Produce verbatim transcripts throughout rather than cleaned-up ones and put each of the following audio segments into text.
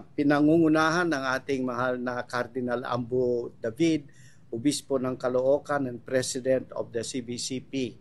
pinangungunahan ng ating mahal na Cardinal Ambo David, Obispo ng Caloocan and President of the C B C P.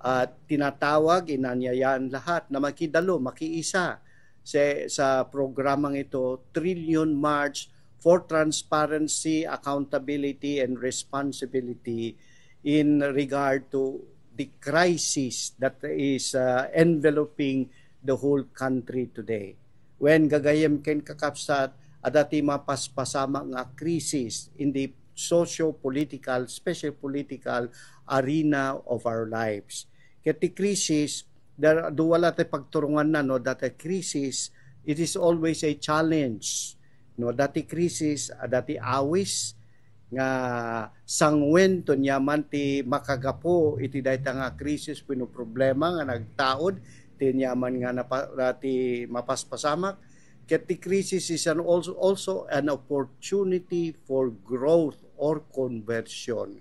At tinatawag, inanyayahan lahat na makidalo, makiisa sa, sa programang ito, Trillion March for Transparency, Accountability, and Responsibility in regard to the crisis that is uh, enveloping the whole country today. When gagayem ken kakabsat, adda ti mapaspasamak nga crisis in the socio-political, special political arena of our lives. Ket ti crisis, there, dua la ti pagturonganna, no, that a crisis, it is always a challenge. No, adda ti crisis, adda ti awis, nga sanguen to niaman ti makagapu iti dayta nga krisis wenno problema nga nagtaud ti niaman nga napa-, ti mapaspasamak. Ket ti krisis is an also, also an opportunity for growth or conversion.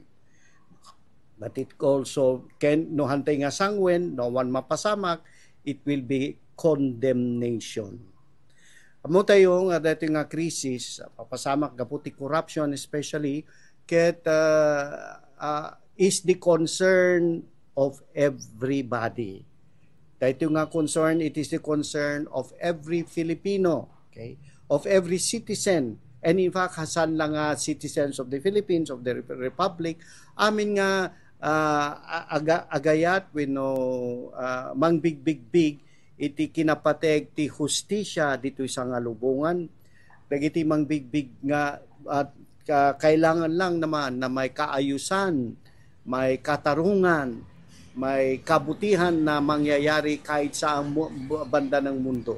But it also can, no hantay nga sanguen, no one mapasamak, it will be condemnation. Ammo tayo nga daytoy nga krisis, papasamak gapu ti corruption especially, ket uh, uh, is the concern of everybody. Daytoy nga concern, it is the concern of every Filipino, okay? Of every citizen. And in fact, saan lang nga citizens of the Philippines, of the Rep-, Republic, amin nga uh, aga, agayat wenno uh, mangbigbigbig iti kinapateg ti hustisya ditoy sangalubongan. Dagiti mangbigbig nga at ka, kailangan lang naman na may kaayusan, may katarungan, may kabutihan na mangyayari kahit sa banda ng mundo.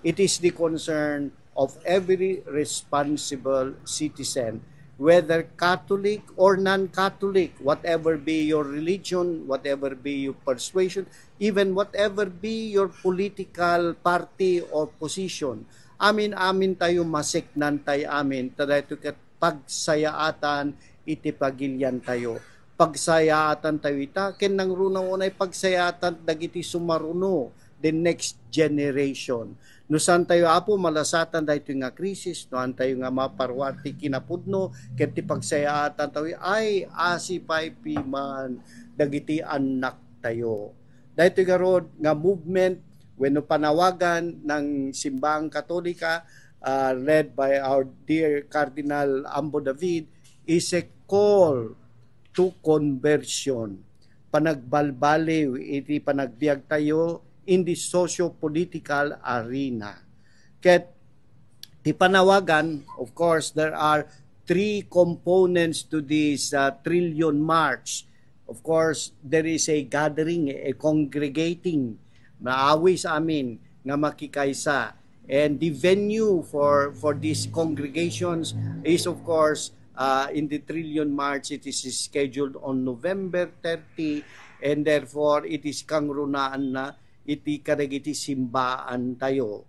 It is the concern of every responsible citizen, whether Catholic or non-Catholic, whatever be your religion, whatever be your persuasion, even whatever be your political party or position. Amin-amin tayo, masiknan tayo amin, ta daytoy ket pagsayaatan iti pagilian tayo. Pagsayaatan tayo ita, ken nangruna unay pagsayaatan dagiti sumaruno, the next generation. No saan tayo, Apo, malasatan daytoy nga krisis, no saan tayo nga maparuar ti kinapudno, ket ti pagsayaatan tayo, ay, asi pay piman dagiti annak tayo. Daytoy garud nga movement wenno panawagan ng Simbahang Katolika, uh, led by our dear Cardinal Ambo David, is a call to conversion. Panagbalbaliw iti panagbiag tayo in the socio-political arena. Ket ti panawagan, of course, there are three components to this uh, Trillion March. Of course, there is a gathering, a congregating, maawis amin nga makikaisa. And the venue for, for these congregations is, of course, uh, in the Trillion March, it is scheduled on November thirty, and therefore it is kangrunaan na iti kadagiti simbaan tayo.